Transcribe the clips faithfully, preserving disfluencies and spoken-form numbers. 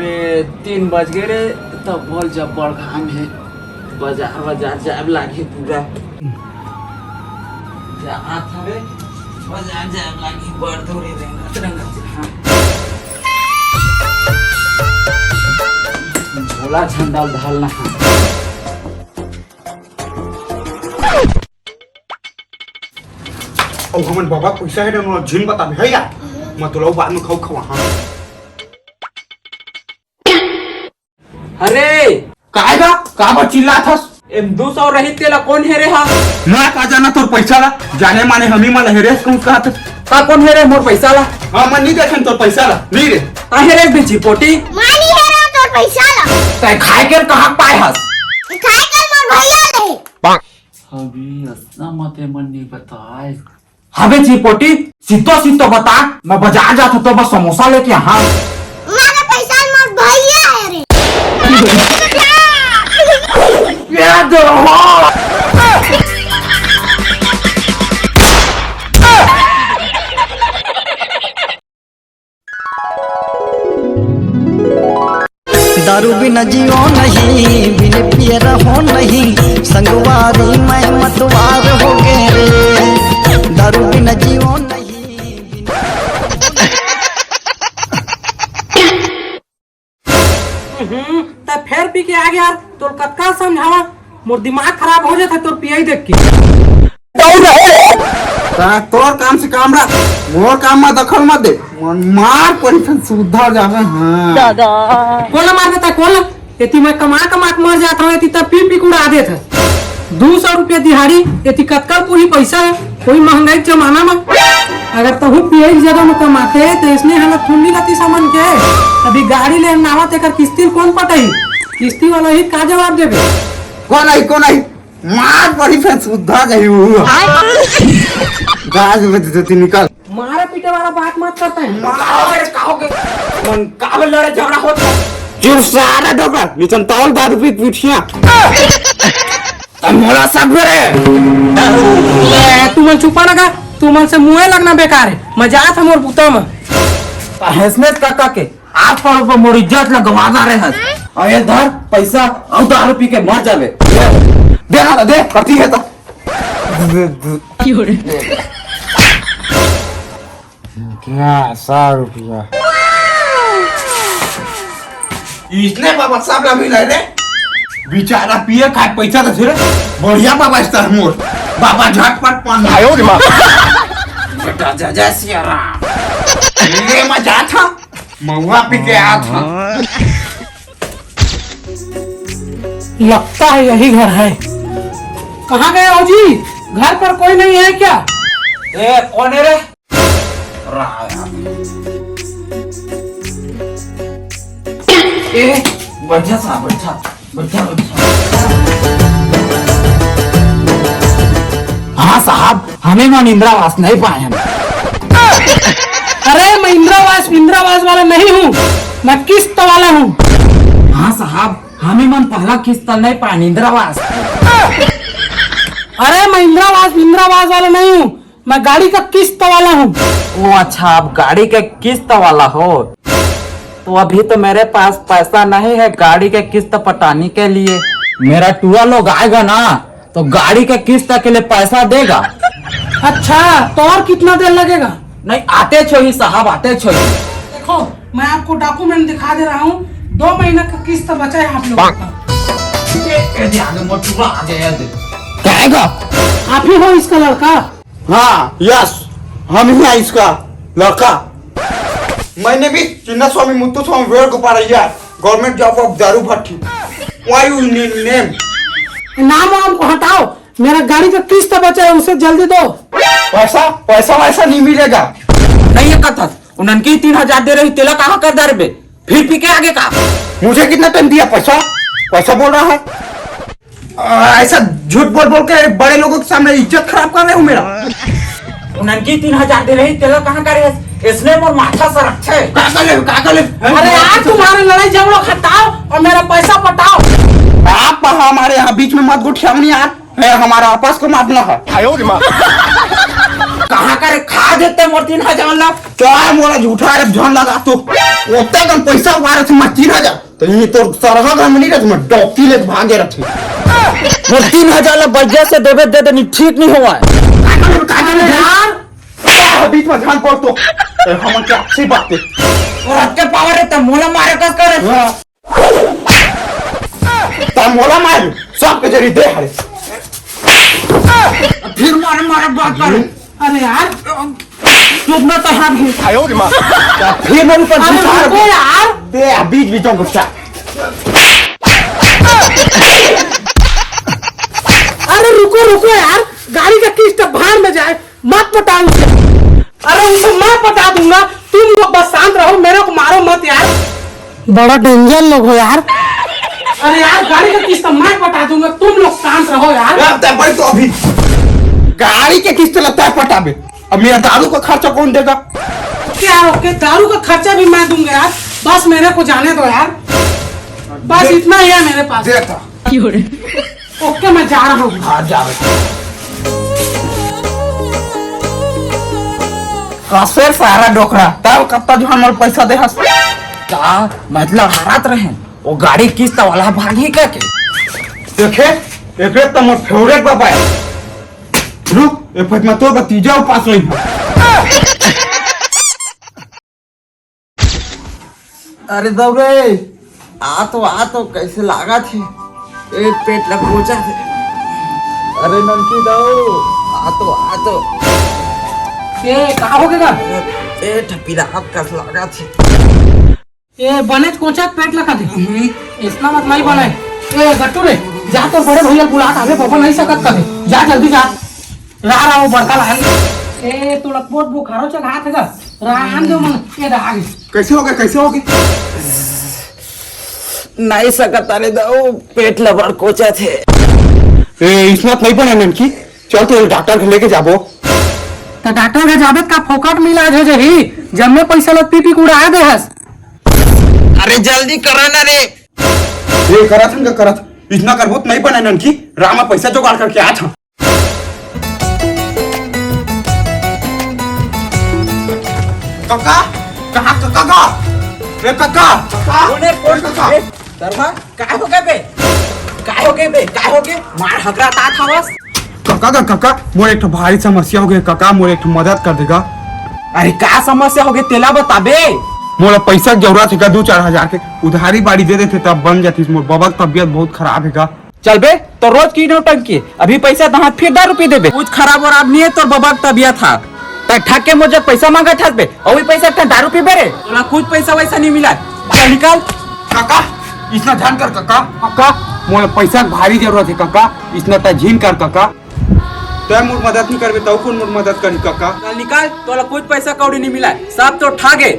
ए, तीन बज गए रे, तब बोल जब बड़ घाम है, बाजार बाजार जाब लागे पूरा। जात हवे, बाजार जाब लागे, बड़ दूरी रेंगत रेंगत, हाँ। झोला झंडा ढालना है। अउ हमन बाबा पैसा है डनो झिन बताबे है यार। मैं तोला बाद में खाऊ खवा, हाँ। अरे! काय बा? का बा चिल्लात हस? एम दू सौ रही तेला कोन हेरे हा? मैं का जाना तोर पैसा ला? जाने माने हमी मन हेरे हस कहूँ कहत। का कोन हेरे मोर पैसा ला? हाँ, मैं नहीं देखन तोर पैसा ला। नहीं रे। का हेरे बे चिपोटी? मैं नहीं हेरे तोर पैसा ला। तै खाए के कहाँ पाए हस? खाए के मोर भैया ले। अभी असना मते मन नहीं बताए। हबे चिपोटी, सीधो सीधो बता, मैं बाजार जात हूँ तो बस समोसा लेके, हाँ। मारे पैसा मोर भैया है रे। ये दो हो। दारू बिना जियो नहीं, बिन पिए रहो नहीं, संगवारी मैं मतवार हो गए रे। दारू बिना जियो नहीं, बिन हम्म, त फेर पी के आ गया यार, तोर कतका समझावा, मोर दिमाग खराब हो जाता तोर पियाई देख के। ता तोर काम से काम रख, मोर काम में दखल मत दे। मन मार परी फिर सुधर जावे। हाँ। दादा। कोन ला मार देता, कोन ला? एती मैं कमा कमा के मर जात हूँ, एती तब पी पी के उड़ा देत है। दू सौ रुपया दिहाड़ी, एती कतका पूरी पैसा है? कोई महंगाई के जमाना में अगर तहू पिए की जगह में कमाते तो इसने हालत थोड़ी रहती सामान के। अभी गाड़ी ले नावा तेकर किस्ती कोन पटाई? किस्ती वाला ही का जवाब देबे? कोन आई, कोन आई? मार परी फेर सुद्धा गई हूँ। गाज में दे देती निकल। मारे पीटे वाला बात मत करता है। मार का हो गए? मन का लड़े झगड़ा होता है? चुप सारा डोकर, निचन तौल दारू पी पीठिया। तब मोला सब रे। ए, तू मन चुपा ना का, तू मन से मुँहे लगना बेकार है। मैं जात हूँ मोर बुता में। हंसने काका के आस पड़ोस में मोर इज्जत ला गंवा डारे हस। अउ ये धर पैसा अउ दारू पी के मर जावे। दे ना दे, कती है तो। क्या सौ रुपया? इसने बाबा सब ला मिला रे। बेचारा पिए खाए पैसा तो सिरे। बढ़िया बाबा इस तरह मोर। बाबा झटपट पान। आयो रे माँ। बेटा जय जय सिया राम। ले मैं जात हूँ। महुआ पी के आत हूँ। लगता है यही घर है। कहाँ गए हो जी? घर पर कोई नहीं है क्या? ए, कौन है रे? ए, बैठा सा, बैठा, बैठा, बैठा। हाँ साहब, हमें मन इंदिरा आवास नहीं पाए हैं। अरे, मैं इंदिरा आवास, इंदिरा आवास वाला नहीं हूँ, मैं किस्त वाला हूँ। हाँ साहब, हमें मन पहला किस्त नहीं पाए, इंदिरा आवास। अरे, मैं इंदिरा आवास, इंदिरा आवास वाला नहीं हूँ, मैं गाड़ी का किस्त वाला हूँ। ओ अच्छा, आप गाड़ी के किस्त वाला हो, तो अभी तो मेरे पास पैसा नहीं है गाड़ी के किस्त पटाने के लिए। मेरा टुआ लोग आएगा ना, तो गाड़ी के किस्त के लिए पैसा देगा। अच्छा, तो और कितना देर लगेगा? नहीं, आते छो ही साहब, आते छो ही। देखो, मैं आपको डॉक्यूमेंट दिखा दे रहा हूँ, दो महीना का किस्त बचा है आप लोगों का। ए, ए, दे, आगे मोटू आ गया, दे। कहेगा? आप ही हो इसका लड़का? हाँ, यस, हम ही हैं इसका लड़का। मैंने भी Chinna Swami, Muthu Swami, Venugopal Iyer, government job of दारू भट्टी। Why you need name? नाम वाम को हटाओ, मेरा गाड़ी का किस्त बचा है, उसे जल्दी दो। पैसा, पैसा वैसा नहीं मिलेगा। नहीं, ये कथस, उन्हन की तीन हजार दे रही, तेला कहाँ कर दरबे? फिर पी के आगे का? मुझे कितना टाइम दिया पैसा? पैसा बोल रहा है। आ, ऐसा झूठ बोल बोल के बड़े लोगों के सामने इज्जत खराब कर रहे हो मेरा। उन्हन की तीन हजार दे रही, तेला कहाँ करे? इसने मोर माथा सरक छे। का कर ले, का कर ले? अरे यार, तुम्हारे लड़ाई झगड़ो खटाओ और मेरा पैसा पटाओ। आप हमारे यहाँ बीच में मत गुठियाओ नहीं यार, है हमारा आपस का मामला है। आयो रे माँ। कहाँ करे खा देते मोर तीन हजार ला? क्या मोला झूठा रे, झन लगा तू। ओते कन पैसा मारे थे मैं तीन हजार। तो ये तो सरहा का मनी रे, मैं डौकी लेके भागे रखे। मोर तीन हजार ला बज्जा से देबे दे दे, नहीं ठीक नहीं हुआ है। काहे रे, काहे रे यार? क्या बीच में ध्यान पड़ तो? ए, हमन के अच्छी बात है। और आपके पावर है तो मोला मारे का करे। हाँ। ता मोला मार, सबके जरी दे हरे। फिर मारे, मारे बात कर। अरे यार, रुकना तो हाथ भी। ता फिर मेरे ऊपर अरे झूठा रुको यार। दे, बीच बीच में गुस्सा। अरे रुको, रुको यार, गाड़ी का किस्त भाड़ में जाए। मत पटाओ उसे। अरे उसे मैं पटा दूंगा, तुम लोग बस शांत रहो, मेरे को मारो मत यार। बड़ा डेंजर लोग हो यार। अरे यार, गाड़ी का किस्त मैं पटा दूंगा, तुम लोग शांत रहो यार। यार, तै बैठ तो अभी। गाड़ी के किस्त लगता है पटाबे। अब मेरा दारू का खर्चा कौन देगा? क्या ओके, दारू का खर्चा भी मैं दूंगा यार, बस मेरे को जाने दो यार, बस इतना ही है मेरे पास। देखा। ओके, मैं जा रहा हूँ। हाँ, जा रहा हूँ। कसे सारा डोकरा, तब कब तक हमर पैसा दे हस? का मतलब हारत रहे, वो गाड़ी किस्त वाला भागी का के? देखे, एकरे त मोर फेवरेट बाबा है। रुक, ए फटमा तो भतीजा उपास रही। अरे दौरे, आ तो, आ तो, कैसे लागत हे? ए, पेट ला कोचा हे। अरे ननकी दाऊ, आ तो, आ तो। ए, का हो गे गा? ए, पेट पिरात कस लागत हे। ए, बनेच कोचा पेट ला खाथे। हम्म। इसना मत नहीं बनाए। ए, गट्टू रे, जा तोर बड़े भैया बुला, अबे बबा नहीं सकत कभी। जा जल्दी जा। रहा, रहा, वो बड़का लान। ए, तोला पोट बुखारो चघात हे गा। रहा, आन दो मन। ए, रहा गे। कैसे हो गए, कैसे हो गए? नहीं सकत, अरे दो, पेट लबर कोचत हे। ए, इसना नहीं बने ननकी। चल, तो डॉक्टर के लेके जाबो। तो डॉक्टर के जाबे का फोकट में इलाज हो जाही? जम्मे पैसा ला पी पी के उड़ा दे हस। अरे, जल्दी करा ना रे। ये करत हन का करत? इसना करबो त नहीं बने ननकी। रामा पैसा जुगाड़ करके आत हन। काका, कहाँ काका का? रे काका, काका, कोने रे काका। ए, दरमा, काय हो गए बे? काय हो गए बे? काय हो गए? मार हकरा तात हवस। काका का काका, मोर एक ठो भारी समस्या हो गए काका, मोर एक ठो मदद कर देगा। अरे का समस्या हो गए तेला बताबे? मोला पैसा के जरूरत हे का, दो चार हजार के उधारी बाड़ी दे देते तब बन जातीस। मोर बाबा की तबीयत बहुत खराब हे का। चल बे, तो रोज की नौटंकी। अभी पैसा दहा फिर दारू पी देबे। कुछ खराब वराब नहीं है तोर बबा के तबियत हा। तै ठग के मोर जग पैसा मांगत हस बे, अउ भी पैसा तै दारू पीबे रे। तोला कुछ पैसा वैसा नहीं मिला। चल निकल। काका, इसना झन कर काका। काका, मोला पैसा के भारी जरूरत हे काका, इसना तै झिन कर काका। तै मोर मदद नहीं करबे, तौ कौन मोर मदद करही काका? चल निकल, तोला कुछ पैसा कौड़ी नहीं मिला, सब तो ठगे।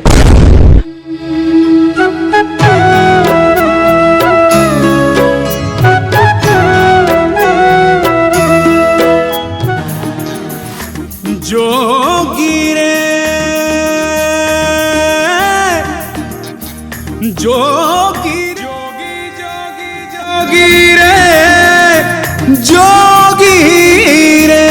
जोगी रे, जोगी, जोगी, जोगी, जोगी रे, जोगी रे।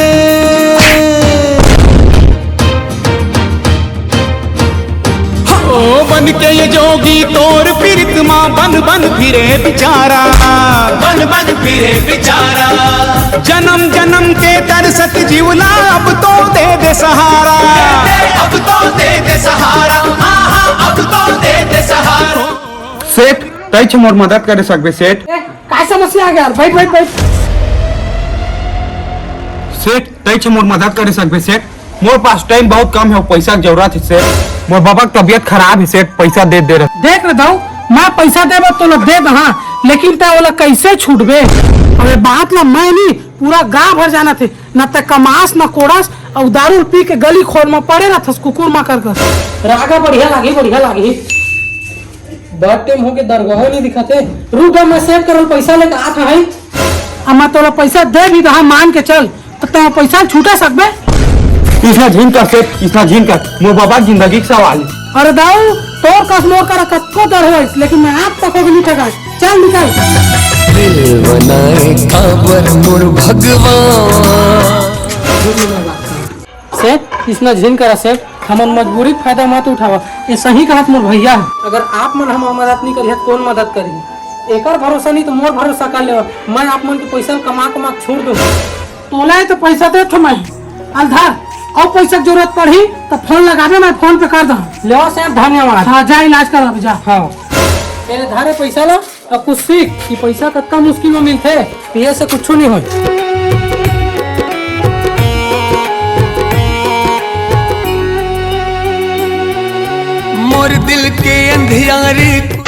ओ बन के ये जोगी तोर पीरित मा बन बन फिरे बेचारा, बन बन फिरे बेचारा। जन्म जन्म के तरसत जीवला अब तो दे दे सहारा, अब तो दे दे सहारा, हाँ, हाँ, अब तो दे दे सहारा। सेठ, तैछ मोर मदद करे सकबे सेठ? ए, काय समस्या आ गया यार? बैठ, बैठ, बैठ। सेठ, तैछ मोर मदद करे सकबे सेठ? मोर पास टाइम बहुत कम हे, पैसा के जरूरत हे सेठ। मोर बाबा के तबीयत खराब हे सेठ, पैसा दे दे रहे। देख रे दाऊ, मैं पैसा देबा तोला दे दहा, लेकिन तै ओला कैसे छूटबे? अबे बात ला मैं नहीं, पूरा गांव भर जानत हे, न तै कमास न कोड़ास, अउ दारू पी के गली खोर में पड़े रहथस कुकुर माकर कस। रागा बढ़िया लागी, बढ़िया लागी। बहुत टाइम हो गए, दरगाहो नहीं दिखाते। रुक जा, मैं सेट करल, पैसा लेके आत हई। अम्मा तोला पैसा दे भी दहा, मान के चल, तो तोला पैसा छूटा सकबे। इसना झिन कर सेठ, इसना झिन कर, मोर बाबा के जिंदगी के सवाल। अरे दाऊ, तोर कस मोर करा कतको दर होइस, लेकिन मैं आज तक ओके नहीं ठगा। चल निकल। दिल बनाए काबर मोर भगवान। ए, इसना झिन करा सेठ, हमन मजबूरी के फायदा मत उठावा। ये सही कहत मोर भैया ह। अगर आप मन हमर मदद नहीं करिहा, त कोन मदद करिही? एकर भरोसा नहीं तो मोर भरोसा कर लेवा। मैं आप मन के पैसा ल कमा कमा के छोड़ दूँ। तोला ये तो पैसा दे थो मैं। अउ धर, अउ पैसा के जरूरत पड़ही त फोन लगाबे, मैं फोन पे कर दहा। लेवा सेठ, धन्यवाद। हाँ, जा इलाज कराबे, जा। हाँ। ए, धरे पैसा ला। अब कुछ सीख कि पैसा कतका मुश्किल में मिलथे, पिए से कुछ नहीं होय। मोर दिल के अंधियारी